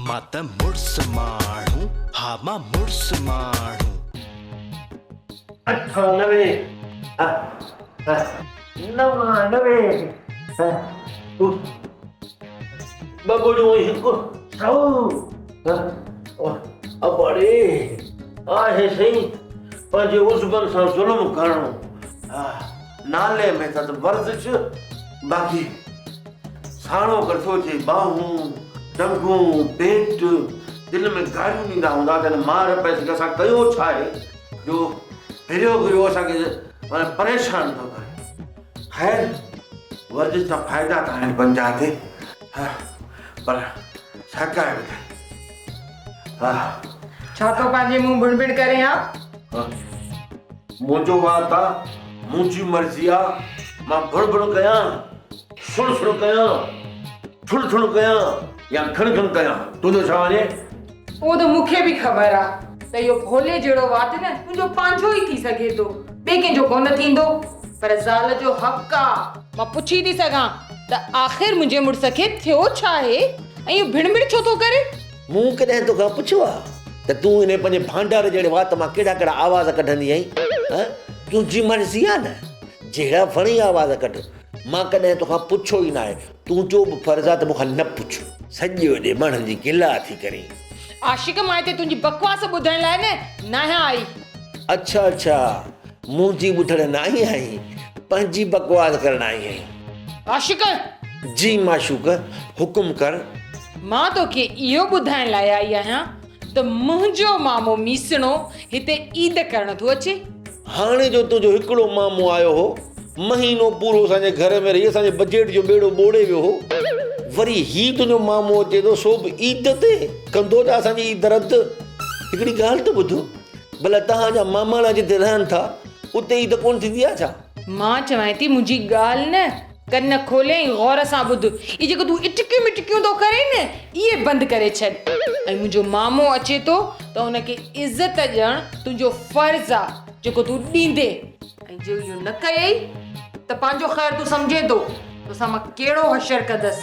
مان ته مڙس ماڻهو، ها مان مڙس ماڻهو. 98، 99، ٻه ٻڙيون ۽ هڪ سئو. ابا ڙي، آهي سائين پنهنجي عضون سان ظلم ڪرڻو. نالي ۾ ته ورزش، باقي ساڻو ڪر ٿو اچي، ٻانهون، ٽنگون، پيٽ، دل ۾ گاريون ڏيندا هوندا ته هن مار پئسي کي اسان ڪيو ڇا آهي جو گهريو گهريو اسان کي معنيٰ پريشان ٿو ڪري. خير ورزش جا فائدا ته آهن پنجاهه تي پر ٿڪائي به اٿئي. ها. ڇا ٿو پنهنجي منهن ڀڻ ڀڻ ڪرين ها؟ منهنجو وات آ، منهنجي مرضي آ، مان ڀڻ ڀڻ ڪيان. سڻ سڻ ڪيان، ٺڻ ٺڻ ڪيان يا کڻ کڻ ڪيان، تنهنجو ڇا وڃي؟ اهو ته مون کي به خبر آ ته اهو ڀولي جهڙو وات نه تنهنجو پنهنجو ئي ٿي سگهي ٿو، ٻئي ڪنهن جو ڪونه ٿيندو. پر زال جو حق آ، مان پڇي ٿي سگهان ته آخر منهنجي مڙس کي ٿيو ڇا آهي ۽ اهو ڀڻ ڀڻ ڇو ٿو ڪري؟ مون ڪڏهن توکان پڇيو آ ته تون انهي پنهنجي ڀانڊار جهڙي وات مان ڪهڙا ڪهڙا آواز ڪڍندي آهين؟ هه؟ تنهنجي مرضي آ نه، جهڙا وڻئي آواز ڪڍ. مان ڪڏهن توکان پڇيو ئي ناهي، تنهنجو به فرض آ ته مون کان نه پڇ. سڄو ڏينهن ماڻهن جي گلا ٿي ڪرين. عاشق مان هتي تنهنجي بڪواس ٻڌڻ لاء نه ناهيان آئي. اڇا اڇا منهنجي ٻڌڻ ناهي آئين، پنهنجي بڪواس ڪرڻ آئي آهين. عاشق! جي معشوق حڪم ڪر. مان توکي اهو ٻڌائڻ لاء آئي آهيان ته منهنجو مامو ميسڻو هتي عيد ڪرڻ ٿو اچي. هاڻي جو تنهنجو هڪڙو مامو آيو هو، مهينو پورو اسان جي گهر ۾ رهي اسان جي بجيٽ جو ٻيڙو ٻوڙي ويو هو، وري هي تنهنجو مامو اچي ٿو سو به عيد تي، ڪندو ڇا اسان جي عيد رد؟ هڪڙي ڳالهه ته ٻڌ، ڀلا توهان جا ماماڻا جتي رهن ٿا، اتي عيد ڪونه ٿيندي آهي ڇا؟ مان چوانء ٿي منهنجي ڳالهه نه ڪن کولي ۽ غور سان ٻڌ، اهي جيڪو تون اٽڪيون مٽڪيون ٿو ڪرين نه، اهي بند ڪري ڇڏ ۽ منهنجو مامو اچي ٿو ته ان کي عزت ڏيڻ تنهنجو فرض آ، جيڪو تون ڏيندين ۽ جي اهو نه ڪيئي ته پنهنجو خير تون سمجهين ٿو، توسان مان ڪهڙو حشر ڪندس.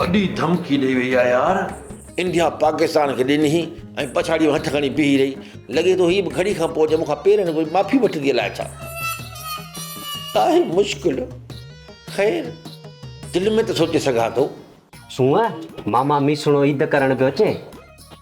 وڏي ڌمڪي ڏئي وئي آ يار. انڊيا پاڪستان کي ڏني ۽ پڇاڙيء ۾ هٿ کڻي بيهي رهي. لڳي ٿو هيء به گهڙي کان پوء اچي مون کان پيرن ڪوئي معافي وٺندي الائي ڇا. آهي مشڪل. خير دل ۾ ته سوچي سگهان ٿو. سونهن، ماما ميسڻو عيد ڪرڻ پيو اچي.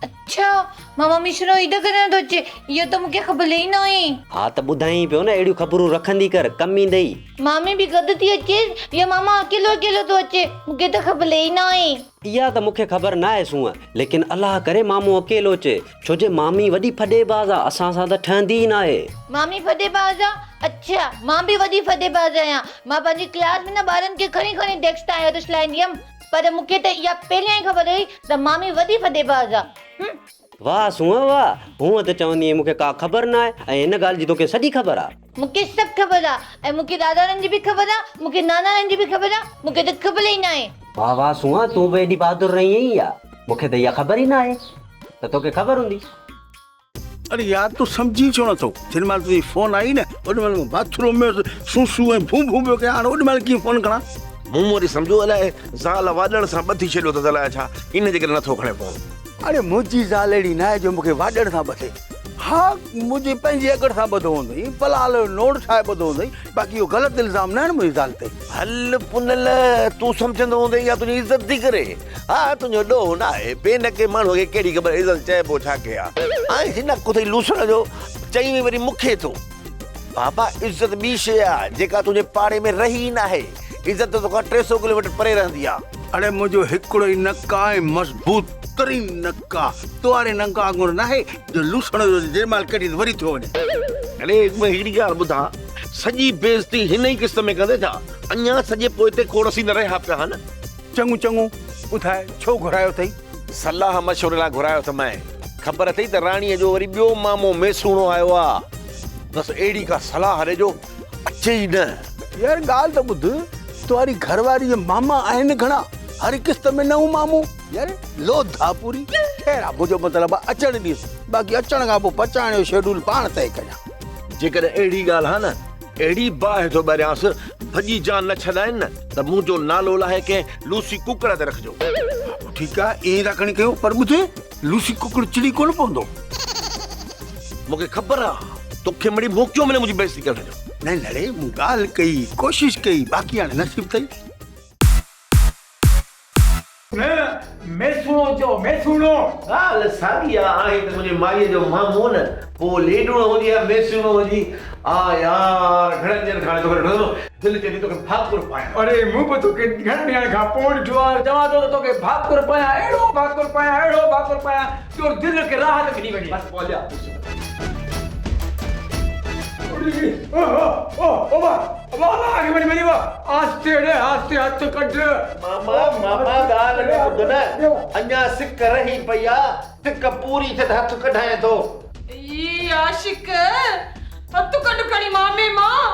اڇا، ماما ميسڻو عيد ڪرڻ ٿو اچي، اها ته مون کي خبر ئي نه هئي. ها ته ٻڌائين پيو نه، اهڙيون خبرون رکندي ڪر، ڪم ايندئي. مامي به گڏ ٿي اچيس يا ماما اڪيلو اڪيلو ٿو اچي، مون کي ته خبر ئي نه هئي. اها ته مون کي خبر ناهي سونهن، ليڪن الله ڪري مامو اڪيلو اچي، ڇو جي مامي وڏي ڦڏي باز آ، اسان سان ته ٺهندي ئي ناهي. مامي ڦڏي باز آ؟ اڇا، مان به وڏي ڦڏي باز آهيان، مان پنهنجي ڪلاس ۾ نه ٻارن کي کڻي کڻي ڊيسڪ تان هيٺ اڇلائيندي هيم، پر مون کي ته اها پهريان ئي خبر هئي ته مامي وڏي ڦڏي باز آ. هم. واهه سونهن واهه، هونء ته چوندي هئين مون کي ڪا خبر ناهي ۽ هن ڳالهه جي توکي سڄي خبر آ. مون کي سڀ خبر آ ۽ مون کي ڏاڏاڻن جي به خبر آ، مون کي ناناڻن جي به خبر آ، مون کي ته خبر ئي ناهي. واهه واهه سونهن، تون به ايڏي بهادر رهي آهين يا؟ مون کي ته اها خبر ئي ناهي ته توکي خبر هوندي. اڙي يار تون سمجهين ڇو نٿو؟ جنهن مهل تنهنجي فون آئي نه اوڏي مهل مان باٿ روم ۾ هوس، سو سو ۽ ڀون ڀون پيو ڪيان، هاڻي اوڏي مهل ڪيئن فون کڻان؟ مون وري سمجهيو الائي زال واڏڻ سان ٻڌي ڇڏيو اٿس الائي ڇا، ان جي ڪري نٿو کڻي فون. اڙي منهنجي زال اهڙي ناهي جو مون کي واڏڻ سان ٻڌي. ها منهنجي پنهنجي اڳڙ سان ٻڌو هوندئي، پلال جو نوڙ ٺاهي ٻڌو هوندئي، باقي اهو غلط الزام نه هڻ منهنجي زال تي. هل پنهل، تون سمجهندو هوندين اها تنهنجي عزت ٿي ڪري. ها تنهنجو ڏوهه نه آهي، بي نڪي ماڻهوء کي ڪهڙي خبر عزت چئبو ڇا کي آ. ۽ نڪ اٿئي لوسڻ جو، چئين وري مون کي ٿو. بابا عزت ٻي شيء آ، جيڪا تنهنجي پاڙي ۾ رهي ئي ناهي. عزت ته توکان 300 ڪلوميٽر پري رهندي آ. اڙي منهنجو هڪڙو ئي نڪ آ ۽ مضبوط ترين نڪ آ. تو واري نڪ وانگر ناهي جو لوسڻ جو جنهن مهل ڪڍي ته وري ٿيو وڃي. اڙي هڪڙي ڳالهه ٻڌاء، سڄي بيعزتي هن ئي قسط ۾ ڪندين ڇا؟ اڃا سڄي پوئتي کوڙ سين رهيا پيا آهن. چڱو چڱو، ٻڌاء ڇو گهرايو اٿئي؟ صلاح مشوري لاء گهرايو اٿمانء. خبر اٿئي ته راڻيء جو وري ٻيو مامو ميسوڻو آيو آ. بس اهڙي ڪا صلاح ڏي جو اچي ئي نه. يار ڳالهه ته ٻڌ، توهاري گهر واري جا ماما آهن گهڻا؟ هر قسط ۾ نئون مامو. يار لوڌ آ پوري. خير آ، منهنجو مطلب آ اچڻ ڏينس، باقي اچڻ کان پوء پچائڻ جو شيڊول پاڻ طئي ڪجان. جيڪڏهن اهڙي ڳالهه آ نه، اهڙي باهه ٿو ٻريانس، ڀڄي جان نه ڇڏائين نه ته منهنجو نالو لاهي ڪنهن لوسي ڪڪڙ تي رکجو. ٺيڪ آ، ائين ٿا کڻي ڪيون، پر ٻڌ، لوسي ڪڪڙ چڙي ڪونه پوندو. مون کي خبر آ، توکي مڙئي موقعو ملي منهنجي بيعزتي ڪرڻ جو. نه نه ڙي، مون ڳالهه ڪئي، ڪوشش ڪئي، باقي هاڻي نصيب اٿئي. نه، ميسوڻو چئو، ميسوڻو. ڳالهه ساڳي آ، آهين ته منهنجي مائيء جو مامو نه، پوء ليڊوڻو هجي يا ميسوڻو هجي، آ يار گهڻن ڏينهن کان هاڻي توکي ڏٺو نه، دل چئي ٿي توکي ڀاڪر پايان. اڙي مون به توکي گهڻن ڏينهن کان پوء ڏٺو آ، چوان ٿو ته توکي ڀاڪر پايان، اهڙو ڀاڪر پايان، اهڙو ڀاڪر پايان جو دل کي راحت ملي وڃي. بس پوء هليا. ماما ماما ڳالهه نه ٻڌ نه اڃا سڪ رهي پئي آ سڪ پوري ٿئي ته هٿ ڪڍايان ٿو. اي عاشق هٿ ڪڍ کڻي مامي مان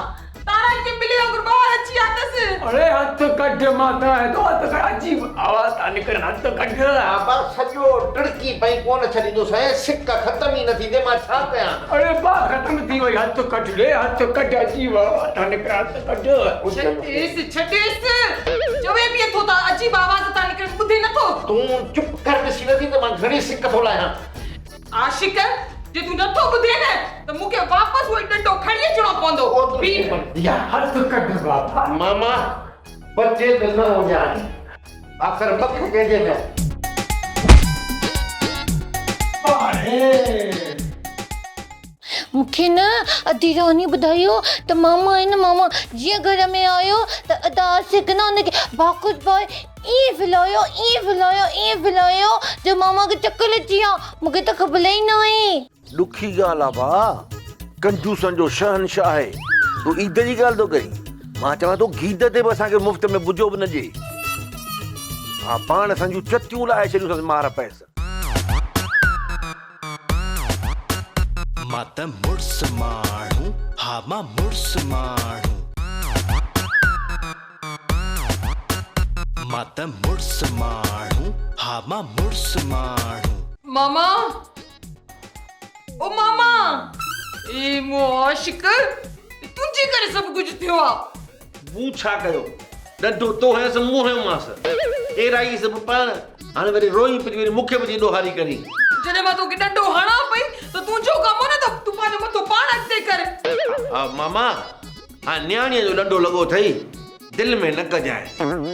تارا چنبلي وانگر ٻاهر اچي ويا اٿس. اڙي هٿ ڪڍ مان تان ٿو هٿ ڪڍ عجيب آواز ٿا نڪرن هٿ ڪڍ. بابا سڄو ٽڙڪي پئي ڪونه ڇڏيندوسانء سڪ ختم ئي نه ٿيندي مان ڇا ڪيان. اڙي با ختم ٿي وئي هٿ ڪڍ ڙي هٿ ڪڍ عجيب آواز ٿا نڪرن هٿ ڪڍ. ڇڏيس ڇڏيس چوي به اٿو ته عجيب آواز ٿا نڪرن ٻڌي نٿو. تون چپ ڪر ڏسين نٿي ته مان گهڻي سڪ ٿو لاهيان. عاشق جي تون نٿو ٻڌين نه ته مون کي واپس اهو ئي ڏنڊو کڻي اچڻو پوندو. بيهه. هٿ ڪڍ بابا. ماما بچي ته نه هجان آخر بک ڪنهن جي ۾ آهي. مون کي نه ادي راني ٻڌايو ته ماما آهي نه ماما جيئن گهر ۾ آيو ته ادا عاشق نه ان کي ڀاڪر پائي ائين ڦھلايو ائين ڦھلايو ائين ڦھلايو جو ماما کي چڪر اچي ويا مون کي ته خبر ئي نه هئي. ڏکي ڳالهه آ ڀاء، ڪنجوسن جو شهنشاهه آهي، تون عيد جي ڳالهه ٿو ڪرين، مان چوان ٿو گيد تي به اسان کي مفت ۾ بجو به نه ڏئي. ها پاڻ اسان جون چتيون لاهي ڇڏيون اٿس مار پيس. مان ته مڙس ماڻهو، ها مان مڙس ماڻهو. مان ته مڙس ماڻهو، ها مان مڙس ماڻهو. ماما او ماما اي مون عاشق تنهنجي ڪري سڀ ڪجهه ٿيو آ. مون ڇا ڪيو؟ ڏنڊو تو هنيس مون هنيومانس. ڪيرائي سڀ پاڻ، هاڻي وري روئين پئي وري مون کي به اچي ڏوهاري ڪرين. جڏهن مان توکي ڏنڊو هڻان پئي ته تنهنجو ڪم هو نه ته تون پنهنجو مٿو پاڻ اڳتي ڪر. ها ماما ها نياڻيء جو ڏنڊو لڳو اٿئي، دل ۾ نه ڪجانء.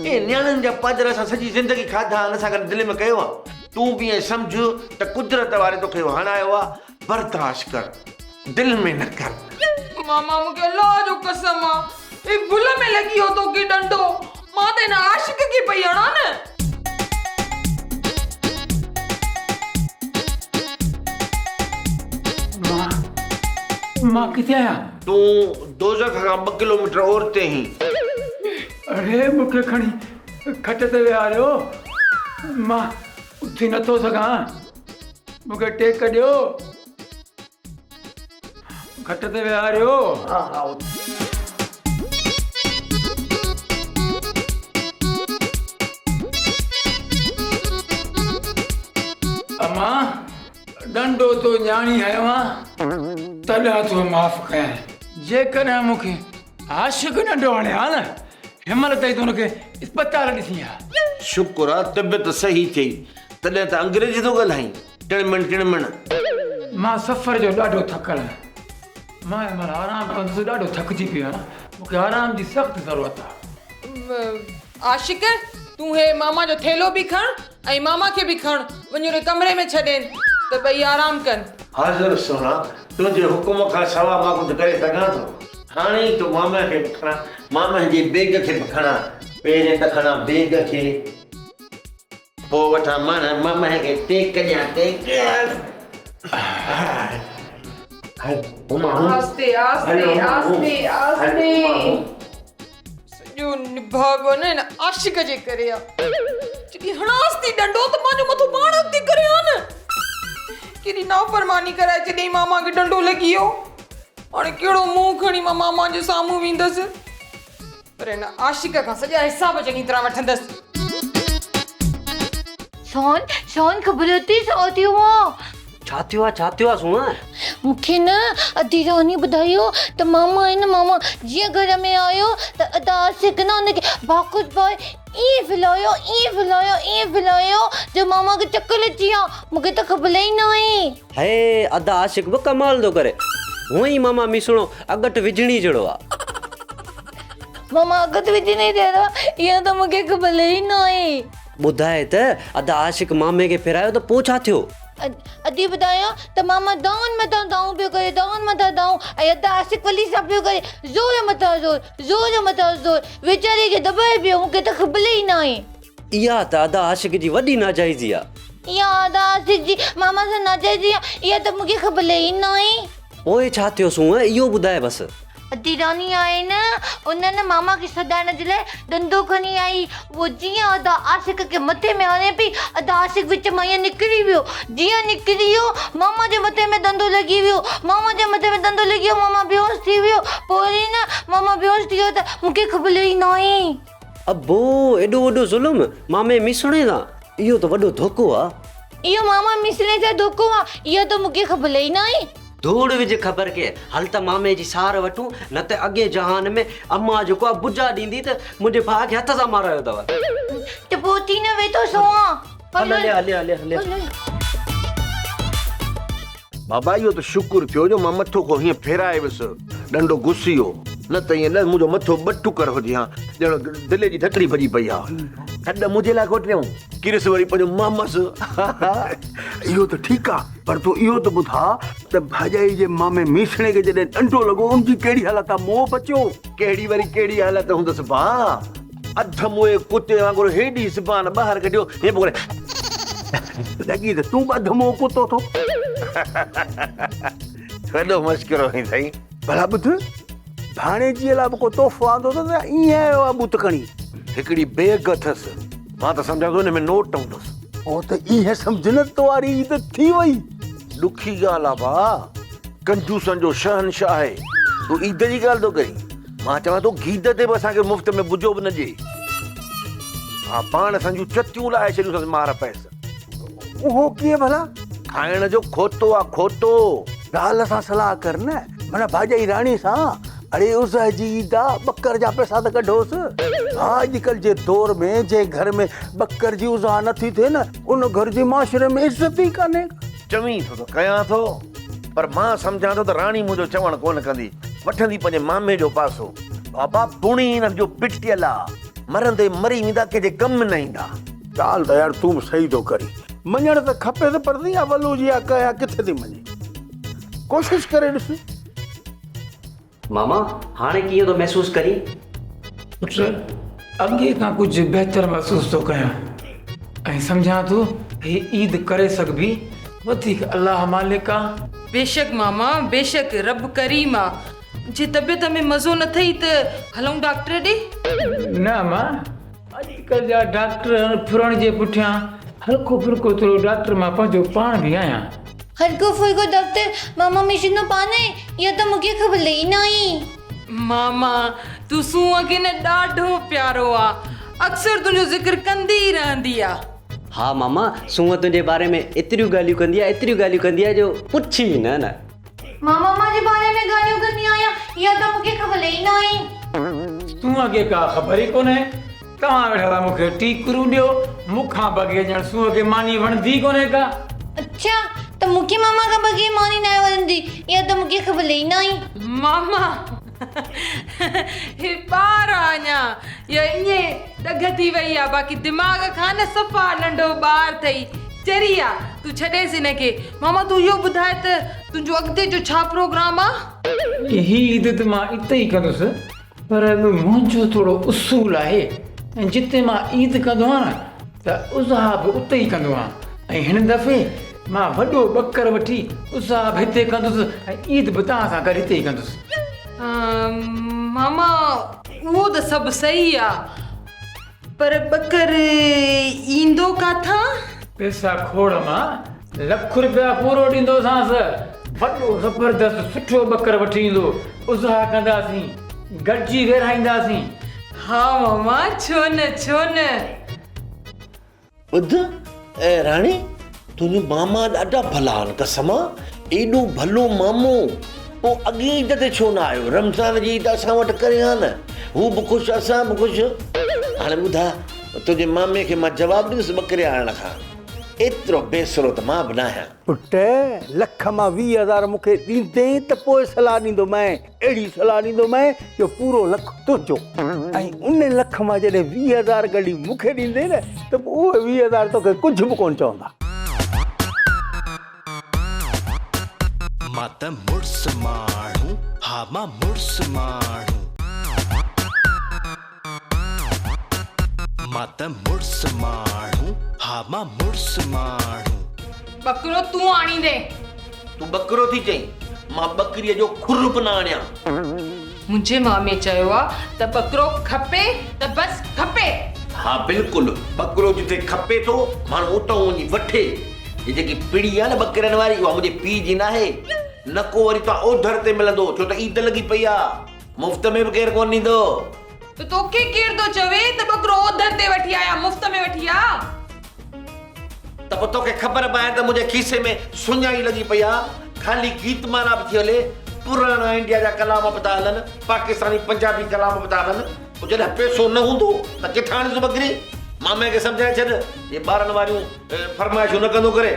اي نياڻين جا پادر اسان سڄي زندگي کاڌا آهن، اسان ڪڏهن دل ۾ ڪيو آ؟ تون به ائين سمجهه ته قدرت واري توکي اهو هڻايو آ، برداشت ڪر، دل ۾ نه ڪر. ماما مون کي الله جو قسم آ، اي ڀل ۾ لڳي ويو توکي ڏنڊو، مان ته هن عاشق کي پئي هڻان نه. مان، مان ڪٿي آهيان؟ تون دوزخ کان ٻه ڪلوميٽر اورتي هين. اڙي مون کي کڻي کٽ تي ويهاريو، مان اٿي نٿو سگهان، مون کي ٽيڪ ڏيو، کٽ تي ويهاريو. امان! ڏنڊو تو ڄاڻي هنيو آ، تڏهن ٿو معاف ڪيان. جيڪڏهن مون کي عاشق ڏنڊو هڻي ها نه، هن مهل تائين تون هن کي اسپتال ڏسين ها. شڪر آ طبيعت صحيح ٿئي، تڏهن ته انگريزي ٿو ڳالهائين، ٽڻمڻ ٽڻمڻ. مان سفر جو ڏاڍو ٿڪل آهيان. مان هن مهل آرام ڪندس، ڏاڍو ٿڪجي پيو آهيان. مون کي آرام جي سخت ضرورت آ. عاشق، تون هي ماما جو ٿيلهو به کڻ ۽ ماما کي به کڻ، وڃي هن ڪمري ۾ ڇڏين ته ٻئي آرام ڪن. حاضر سهڻا، تنهنجي حڪم کان سوا مان ڪجهه ڪري سگهان ٿو؟ هاڻي ئي ٿو ماما کي به کڻان، ماما جي بيگ کي به کڻان. پهرين ته کڻان بيگ کي، پوء وٺان ماما کي ٽيڪ ڏيان، ٽيڪ. آهستي آهستي آهستي آهستي. سڄو نڀاڳو نه هن عاشق جي ڪري آ. جڏهن هڻانس ٿي ڏنڊو ته مانجو مٿو پاڻ اڳتي ڪري ها نه. ڪيڏي نافرماني ڪرائي ڇڏيائين ماما کي ڏنڊو لڳي ويو. هاڻي ڪهڙو منهن کڻي مان ماما جي سامهون ويندس. پر هن عاشق کان سڄا حساب چڱي طرح وٺندس. سون سون خبر اٿئي ڇا ٿيو آ؟ ڇا ٿيو آ ڇا ٿيو آ سونهن؟ مون کي نه ادي راني ٻڌايو ته ماما آهي نه ماما جيئن گهر ۾ آيو ته ادا عاشق نه ان کي ڀاڪر پائي ائين ڦھلايو ائين ڦھلايو ائين ڦھلايو جو ماما کي چڪر اچي ويا مون کي ته خبر ئي نه هئي. هي ادا عاشق به ڪمال ٿو ڪري. هونئن ئي ماما ميسڻو اڳٺ وجهڻي جهڙو آ. ماما اڳٺ وجهڻي جهڙو آ اها ته مون کي خبر ئي نه هئي. ٻڌاء ته ادا عاشق مامي کي ڦيرايو ته پوء ڇا ٿيو؟ ادي ٻڌايو ته ماما دانهن مٿان دانهون پيو ڪري دانهن مٿان دانهون ۽ ادا عاشق ولي سان پيو ڪري زور مٿان زور زور مٿان زور ويچاري کي دٻائي پيو مون کي ته خبر ئي ناهي. اها ته ادا عاشق جي وڏي ناجائزي آ. اها ادا عاشق جي ماما سان ناجائزي آ اها ته مون کي خبر ئي ناهي. پوء ڇا ٿيو سونهن اهو ٻڌاء بس. ادي راني آهي نه ان نه ماما کي سڏائڻ جي لاء ڏندو کڻي آئي اهو جيئن ادا عاشق کي مٿي ۾ هڻي پئي ادا عاشق وچ مان ائين نڪري ويو جيئن نڪري ويو ماما جي مٿي ۾ ڏندو لڳي ويو ماما جي مٿي ۾ ڏندو لڳي ويو ماما بيهوش ٿي ويو پوء وري نه ماما بيهوش ٿي ويو ته مون کي خبر ئي ناهي. ابو ايڏو وڏو ظلم مامي ميسڻي سان اهو ته وڏو ڌوڪو آ. اهو ماما ميسڻي سان ڌوڪو آ اهو ته مون کي خبر ئي ناهي. ڌوڙ وجهه خبر کي، هل ته مامي جي سار وٺون، نه ته اڳئين جهان ۾ امان جيڪو آ بجا ڏيندي ته منهنجي ڀاء کي هٿ سان مارايو اٿو. ته پوء ٿي نه ويٺو سونهان. هل هليا هليا هليا هليا. بابا اهو ته شڪر ٿيو جو مان مٿو ڪو هيئن ڦيرائي ويس، ڏنڊو گسي ويو، نه ته ائين نه منهنجو مٿو ٻه ٽڪر هجي ها، ڄڻ دلي جي ڍڪڙي ڀڄي پئي ها. کڏ منهنجي لاء کوٽيائون. ڪرس وري پنهنجو مامس. اهو ته ٺيڪ آ پر تون اهو ته ٻڌاء ته ڀاڄائي جي مامي ميسڻي کي جڏهن ڏنڊو لڳو ان جي ڪهڙي حالت آ موهه بچيو. ڪهڙي وري ڪهڙي حالت هوندس ڀاء اڌ موئي ڪتي وانگر هيڏي زبان ٻاهر ڪڍيو هيئن پيو ڪري. لڳي ته تون به اڌ موئو ڪتو ٿو. وڏو مشڪرو آهين سائين. ڀلا ٻڌ ڀاڻيجيء لاء به ڪو تحفو آندو اٿس يا ائين آيو آ ٻوت کڻي. هڪڙي بيگ اٿس. مان ته سمجهان ٿو ان ۾ نوٽ هوندس. او ته ائين سمجهه نه تو واري عيد ٿي وئي. ڏکي ڳالهه آ ڀاء. ڪنجوسن جو شهنشاهه آهي. تون عيد جي ڳالهه ٿو ڪرين. مان چوان ٿو گيد تي به اسان کي مفت ۾ بجو به نه ڏئي. ها پاڻ اسان جون چتيون لاهي ڇڏيون اٿس مار پيس. اهو ڪيئن ڀلا؟ کائڻ جو کوتو آ کوتو. زال سان صلاح ڪر نه. معنيٰ ڀاڄائي راڻي سان. اڙي عزه جي عيد آ، ٻڪر جا پئسا ته ڪڍوس. ها اڄڪلهه جي دور ۾ جنهن گهر ۾ ٻڪر جي عزه نه ٿي ٿئي نه، ان گهر جي معاشري ۾ عزت ئي ڪانهي ڪا. چوين ٿو ته ڪيان ٿو، پر مان سمجهان ٿو ته راڻي منهنجو چوڻ ڪونه ڪندي، وٺندي پنهنجي مامي جو پاسو. بابا پڻ ئي هنن جو پٽيل آ، مرندي مري ويندا ڪنهن جي ڪم نه ايندا. ڳالهه ته يار تون به صحيح ٿو ڪرين. مڃڻ ته کپيس پر اها ولو جي اها ڪيا ڪٿي ٿي مڃي. ڪوشش ڪري ڏس. ماما، هاڻي ڪيئن ٿو محسوس ڪرين؟ پٽ، اڳي کان ڪجهه بهتر محسوس ٿو ڪيان ۽ سمجهان ٿو هي عيد ڪري سگهبي، وڌيڪ الله مالڪ آ. بيشڪ ماما، بيشڪ رب ڪريم آ. جي طبيعت ۾ مزو نه ٿئي ته هلون ڊاڪٽر ڏي؟ نه امان، اڄڪلهه جا ڊاڪٽر ڦرڻ جي پٺيان هلڪو ڦلڪو ٿورو ڊاڪٽر مان پنهنجو پاڻ به آهيان. هلڪو ڦلڪو ڊاڪٽر ماما مشينو پاڻ آهي اها ته مونکي خبر ئي ناهي. ماما تون سونهن کي نه ڏاڍو پيارو آ اڪثر تنهنجو ذڪر ڪندي ئي رهندي آ. ها ماما سونهن تنهنجي باري ۾ ايتريون ڳالهيون ڪندي آ ايتريون ڳالهيون ڪندي آ جو پڇ ئي نه نه. مان ماما جي باري ۾ ڳالهيون ڪندي آهيان اها ته مونکي خبر ئي ناهي. سونهن کي ڪا خبر ئي ڪونهي. توهان ويٺا ٿا مون کي ٽيڪرون ڏيو، مون کان بغير ڄڻ سونهن کي ماني وڻندي ئي ڪونهي ڪا. اڇا ته مون کي ماما کان بغير ماني ناهي وڻندي، اها ته مون کي خبر ئي ناهي. ماما هي ٻار آ اڃا، اها ائين ڏگهه ٿي وئي آ، باقي دماغ کان نه صفا ننڍو ٻار ٿئي، چري آ، تون ڇڏيس هن کي. ماما تون اهو ٻڌاء ته تنهنجو اڳتي جو ڇا پروگرام آ؟ هي عيد ته مان اتي ئي ڪندس. پر منهنجو ٿورو اصول آهي ۽ جتي مان عيد ڪندو آهيان نه ته اضحيٰ به اتي ئي ڪندو آهيان ۽ هن دفعي مان وڏو ٻڪر وٺي اضحيٰ به هتي ڪندس ۽ عيد به توهان سان گڏ هتي ئي ڪندس. ماما اهو ته سڀ صحيح آ پر ٻڪر ايندو ڪاٿان؟ پئسا کوڙ مان لک رپيا پورو ڏيندوسانس. وڏو زبردست سٺو ٻڪر وٺي ايندو. اضحيٰ ڪنداسين. گڏجي ورهائينداسين. ها ماما ڇو نه ڇو نه. ٻڌ اي راڻي تنهنجو ماما ڏاڍا ڀلا آهن قسم. ايڏو ڀلو مامو پوء اڳئين عيد تي ڇو نه آيو؟ رمضان جي عيد اسان وٽ ڪري ها نه، هو به خوش اسان به خوش. هاڻي ٻڌاء تنهنجي مامي کي مان جواب ڏيندس ٻڪري آڻڻ کان. ايترو بي سرو ته مان به ناهيان. پٽ، لک مان 20 هزار مون کي ڏيندين ته پوء صلاح ڏيندومانء. اهڙي صلاح ڏيندومانء جو پورو لک تنهنجو ۽ ان لک مان جڏهن 20 هزار ڪڍي مون کي ڏيندين نه ته پوء اهي 20 هزار توکي ڪجهه به ڪونه چوندا. مان ته مڙس ماڻهو، ها مان مڙس ماڻهو. مان ته مڙس ماڻهو، ها مان مڙس ماڻهو. ٻڪرو تون آڻيندين. تون ٻڪرو ٿي چئين، مان ٻڪريء جو کر به نه آڻيان. منهنجي مامي چيو آ ته ٻڪرو کپي ته بس کپي. ها بلڪل، ٻڪرو جتي کپي ٿو، ماڻهو اتان وڃي وٺي. هي جيڪي پڙي آ نه ٻڪرين واري، اها منهنجي پيء جي ناهي. نه ڪو وري تان اوڌر تي ملندو، ڇو ته عيد لڳي پئي آ. مفت ۾ به ڪير ڪونه ڏيندو. ته توکي ڪير ٿو چوي ته ٻڪرو اوڌر تي وٺي آ يا مفت ۾ وٺي آ؟ ته پوء توکي خبر به آهي ته منهنجي کيسي ۾ سڃائي لڳي پئي آ. خالي گيت مالا به ٿي هلي، پراڻا انڊيا جا ڪلام به ٿا هلن، پاڪستاني پنجابي ڪلام به ٿا هلن. پوء جڏهن پئسو نه هوندو ته ڪٿان آڻيندس ٻڪري؟ مامي کي سمجهائي ڇڏ، هي ٻارن واريون فرمائشون نه ڪندو ڪري.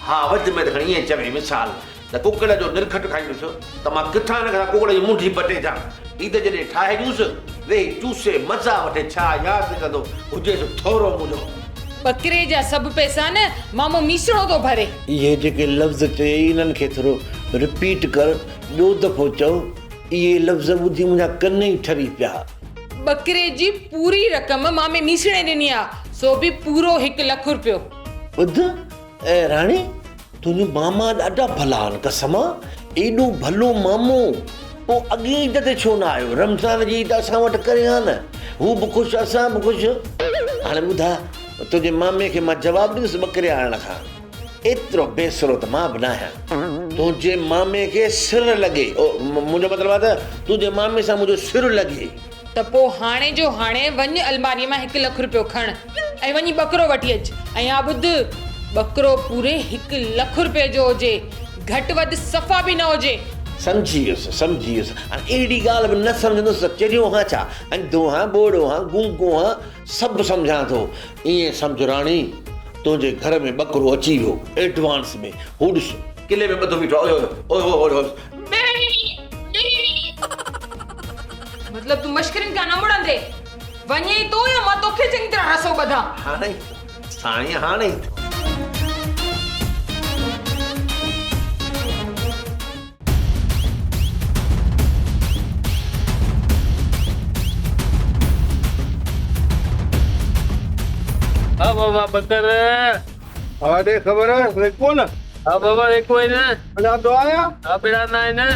ها وڌ ۾ وڌ کڻي ائين چوي مثال ته ڪڪڙ جو نرکٽ کائيندس ته مان ڪٿان نه ڪٿان ڪڪڙ جي منڍي پٽي اچان. عيد جڏهن ٺاهي ڏيونس، ويهي چوسي مزا وٺي ڇا ياد ڪندو هجيس ٿورو منهنجو. ٻڪري جا سڀ پئسا نه مامو ميسڻو ٿو ڀري. اهي جيڪي لفظ چيئي انهن کي ٿورو رپيٽ ڪر، ٻيو دفعو چئو. اهي لفظ ٻڌي منهنجا ڪن ئي ٺري پيا. ٻڪري جي پوري رقم مامي ميسڻي ڏني آ، سو به پورو هڪ لک رپيو. ٻڌ اي راڻي، تنهنجو ماما ڏاڍا ڀلا آهن قسم آ، ايڏو ڀلو مامو پوء اڳئين عيد تي ڇو نه آيو؟ رمضان جي عيد اسان وٽ ڪري ها نه، هو به خوش اسان به خوش. هاڻي ٻڌاء تنهنجي مامي کي مان جواب ڏيندس ٻڪري آڻڻ کان. ايترو بي سرو ته مان به ناهيان. تنهنجي مامي کي سر لڳي. منهنجو مطلب آهي ته تنهنجي مامي سان منهنجو سر لڳي. ته پوء هاڻي جو هاڻي وڃ الماريء مان هڪ لک رپيو کڻ ۽ وڃي ٻڪرو وٺي اچ ۽ ها ٻڌ ٻڪرو پوري هڪ لک رپئي جو هجي، گهٽ وڌ صفا به نه هجي. سمجهي ويس، سمجهي ويس. هاڻي اهڙي ڳالهه به نه سمجهندس ته چريو هان ڇا؟ انڌو هان، ٻوڙو هان، گونگو هان، سڀ سمجهان ٿو. ائين سمجهه راڻي، تنهنجي گهر ۾ ٻڪرو اچي ويو ايڊوانس ۾، هو ڏس قلعي ۾ ٻڌو بيٺو آهي، اوهي اوهي اوهي. مطلب تون مشڪرين کان نه مڙندين. وڃين ٿو يا مان توکي چڱي طرح رسو ٻڌان. هاڻي سائين هاڻي ئي ٿو. ها بابا بڪر. ها ڏي خبر ريڪو نه. ها بابا ريڪو آهي نه. اڃا تو آيا؟ ها پڙا نه آهي نه.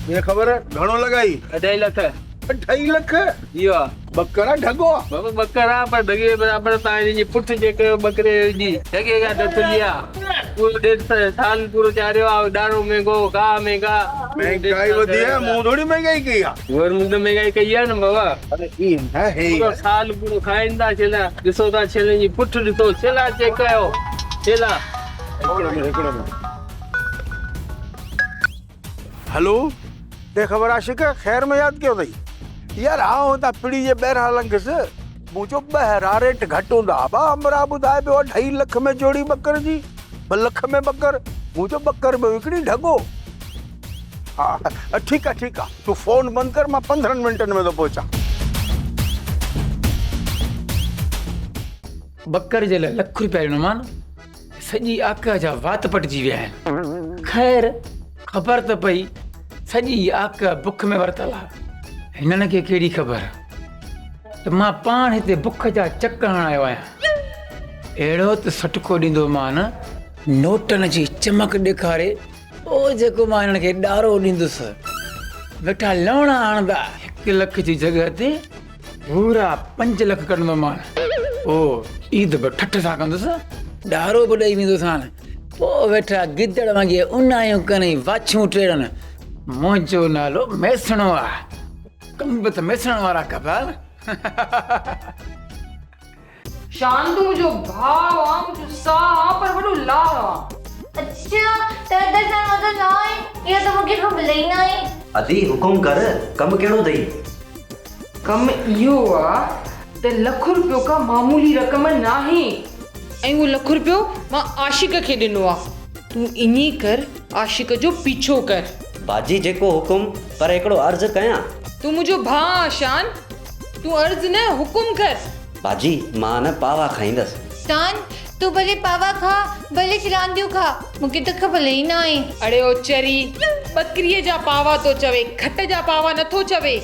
ڏي خبر گهڻو لڳائي؟ اڍائي لک. اڍائي لک؟ جي ها. ٻڪر آ ڍڳو آ؟ بابا ٻڪر آ پر ڍڳي جي برابر تان هن جي پٺ چيڪ ڪيو ٻڪري جي ڍڳي کان ڍٽجي آ. پورو ڏيڍ سال پورو چاريو آ ڏاڙهون مهنگو گاهه مهنگا. مهنگائي وڌي آ مون ٿوري مهنگائي ڪئي آ. گورنمينٽ ته مهنگائي ڪئي آ نه بابا. اري ائين نه هي. پورو سال پورو کائين ٿا ڇيلا ڏسو ٿا ڇيلن جي پٺ ڏسو ڇيلا چيڪ ڪيو ڇيلا. هڪڙو منٽ هڪڙو منٽ. هلو ڏي خبر عاشق خير ۾ ياد ڪيو اٿئي. يار آئون هتان پڙي جي ٻاهران لنگهيس مون چيو ٻاهران ريٽ گهٽ هوندا ابا همراهه ٻڌائي پيو اڍائي لک ۾ جوڙي ٻڪر جي ٻه لک ۾ ٻڪر مون چيو ٻڪر به وڪڻي ڍڳو ها ٺيڪ آ ٺيڪ آ تون فون بند ڪر مان 15 منٽن ۾ ٿو پهچان. ٻڪر جي لاء لک روپيا ڏنومان سڄي آڪهه جا وات پٽجي ويا آهن. خير خبر ته پئي سڄي آڪهه بک ۾ ورتل آ. هنن کي ڪهڙي خبر ته مان پاڻ هتي بک جا چڪ هڻڻ آيو آهيان. اهڙو ته سٽڪو ڏيندومان نوٽن جي چمڪ ڏيکاري پوء جيڪو مان هنن کي ڏارو ڏيندس، ويٺا لوڻا هڻندا. هڪ لک جي جڳهه تي پورا 5 لک ڪڍندومان. پوء عيد به ٺٺ سان ڪندس، ڏارو به ڏئي ويندوسان. پوء ويٺا گدڙ وانگي اونايون ڪن ۽ واڇون ٽيڙن. منهنجو نالو ميسڻو آ، ڪم به ته ميسڻ وارا ڪبا نه. شان تون منهنجو ڀاء آن، منهنجو ساهه آن پر وڏو لاهه آن. اڇا ته ادا شان وڏو لاهه آهي، اها ته مون کي خبر ئي ناهي. ادي حڪم ڪر، ڪم ڪهڙو اٿئي؟ ڪم اهو آ ته لک رپيو ڪا معمولي رقم ناهي ۽ اهو لک رپيو مان عاشق کي ڏنو آ. تون ائين ڪر عاشق جو پيڇو ڪر. باجي جيڪو حڪم، پر هڪڙو عرض ڪيان؟ تون منهنجو ڀاء آن شان، تون عرض نه حڪم ڪر. باجي مان نه پاوا کائيندس. شان، تون ڀلي پاوا کاء، ڀلي شرانديون کاء، مون کي ته خبر ئي ناهي. اڙي او چري، ٻڪريء جا پاوا ٿو چوي، کٽ جا پاوا نٿو چوي.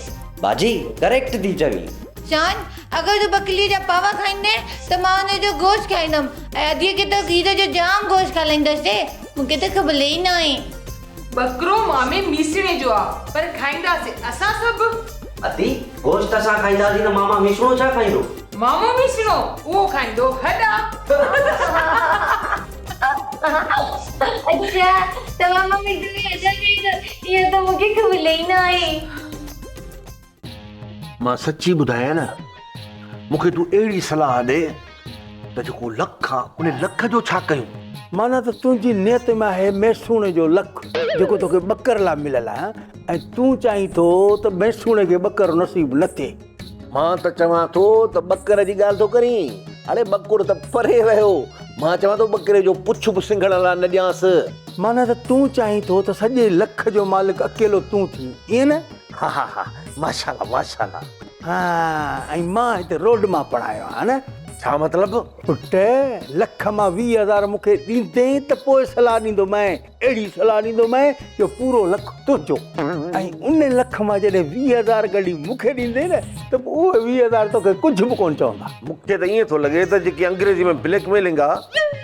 باجي، ڪريڪٽ ٿي چوين. شان، اگر تون ٻڪريء جا پاوا کائيندين ته مان ان جو گوشت کائيندم ۽ اديء کي ته کير جو جام گوشت کارائيندس. مون کي ته خبر ئي ناهي. ٻڪرو مامي ميسڻي جو آ، پر کائينداسين اسان سڀ. ادي، گوشت اسان کائينداسين ته ماما ميسڻو ڇا کائيندو؟ مامو ميسڻو، اهو کائيندو هڏا. اڇا، ته ماما ميسڻي هڏا کائيندو، اها ته مون کي خبر ئي ناهي. مان سچي ٻڌايان نه، مون کي تون اهڙي صلاح ڏي ته جيڪو لک آ، ان لک جو ڇا ڪيون؟ معنيٰ ته تنهنجي نيت ۾ آهي ميسوڻي جو لک، جيڪو توکي ٻڪر لاء مليل آهي ۽ تون چاهين ٿو ته ميسوڻي کي ٻڪر نصيب نه ٿئي. مان ته چوان ٿو ته ٻڪر جي ڳالهه ٿو ڪرين؟ اڙي ٻڪر ته پري رهيو، مان چوان ٿو ٻڪري جو پڇ به سنگهڻ لاء نه ڏيانس. معنيٰ ته تون چاهين ٿو ته سڄي لک جو مالڪ اڪيلو تون ٿين، ائين نه؟ ها ها ها ماشاءالله ماشاءالله. ها ۽ مان هتي روڊ مان پڙهايو آهيان نه. ڇا مطلب؟ پٽ لک مان 20 هزار مون کي ڏيندين ته پوء صلاح ڏيندومانء، اهڙي صلاح ڏيندومانء جو پورو لک تنهنجو ۽ ان لک مان جڏهن 20 هزار ڪڍي مون کي ڏيندين نه ته پوء اهي 20 هزار توکي ڪجهه به ڪونه چوندا. مون کي ته ائين ٿو لڳي ته جيڪي انگريزي ۾ بليڪ ميلنگ آ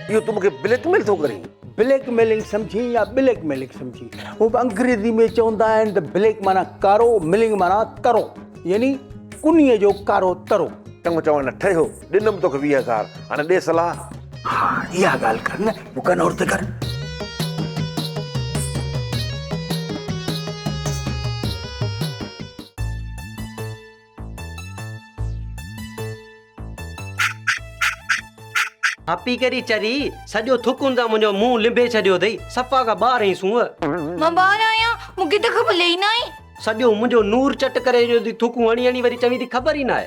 اهو تون مون کي بليڪ ميل ٿو ڪرين. بليڪ ميلنگ سمجهين يا بليڪ ميلنگ سمجهين، هو به انگريزي ۾ چوندا آهن ته بليڪ معنيٰ ڪارو، ملنگ معنيٰ ترو، يعني ڪنيء جو ڪارو ترو. چڱو چوڻ نه ٺهيو، ڏنم توکي 20 هزار، هاڻي ڏي صلاح. ها اها ڳالهه ڪر نه، پوء ڪن اور تي ڪر. هاپي ڪري چري، سڄو ٿڪ ان سان منهنجو منهن لنبي ڇڏيو اٿئي، صفا ڪا ٻار آهين سونهن. مان ٻار آهيان، مون کي ته خبر ئي ناهي. سڄو منهنجو نور چٽ ڪري ڇڏيو اٿئي، ٿڪون هڻي هڻي وري چوين ٿي خبر ئي ناهي.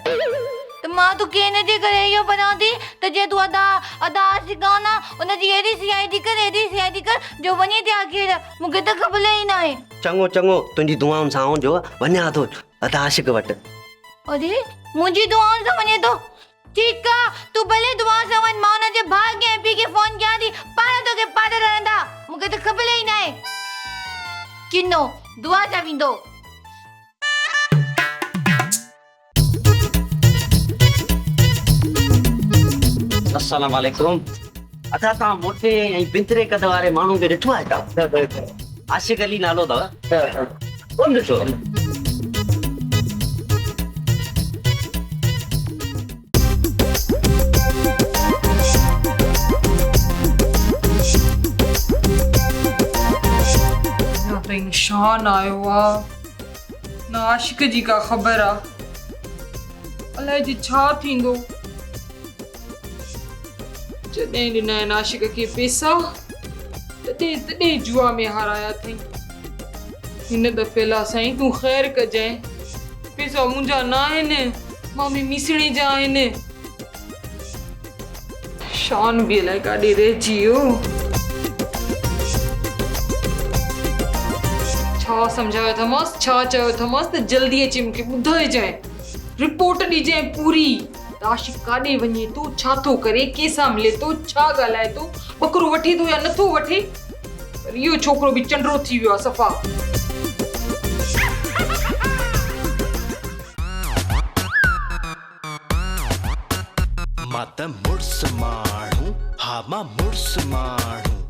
ته مان توکي ان جي ڪري اهو پڙهان ٿي ته جيئن تون ادا ادا عاشق آهين نه، ان جي اهڙي سي I D ڪر، اهڙي سي I D ڪر جو وڃي ٿي آخر، مون کي ته خبر ئي ناهي. چڱو چڱو، تنهنجي دعائن سان آئون جو وڃان ٿو ادا عاشق وٽ. اري منهنجي دعائن سان وڃين ٿو؟ ٺيڪ آ تون ڀلي دعائن سان وڃ مان ان جي ڀاء کي ۽ پيء کي فون ڪيان ٿي پاڻ توکي پاڙ رهندا مون کي ته خبر ئي ناهي. ڪنو دعا سان ويندو. السلام عليڪم ادا توهان موٽي ۽ بندري قد واري ماڻهو کي ڏٺو آهي ڇا؟ عاشق علي نالو اٿو؟ ڪونه ڏٺو. اڃا تائين شان آيو آ نه عاشق جي ڪا خبر آ. الائجي ڇا ٿيندو. جڏهن ڏنا آهن عاشق کي پيسا تڏهن تڏهن جوا ۾ هارايا اٿئي. هن دفعي لا سائين تون خير ڪجانء. پيسا منهنجا ناهن، مامي ميسڻي جا آهن. شان به الائي ڪاڏي رهجي ويو. ڇا سمجهايو اٿمانس، ڇا چيو اٿمانس ته جلدي اچي مون کي ٻڌائجانء. رپورٽ ڏجانء پوري. ته عاشق ڪاڏي وڃي ٿو، ڇا ٿو ڪري، ڪنهن سان ملي ٿو، ڇا ڳالهائي ٿو، ٻڪرو وٺي ٿو يا نٿو وٺي. پر اهو ڇوڪرو به چنڊو ٿي ويو آهي صفا. مان ته مڙس ماڻهو، ها مان مڙس ماڻهو.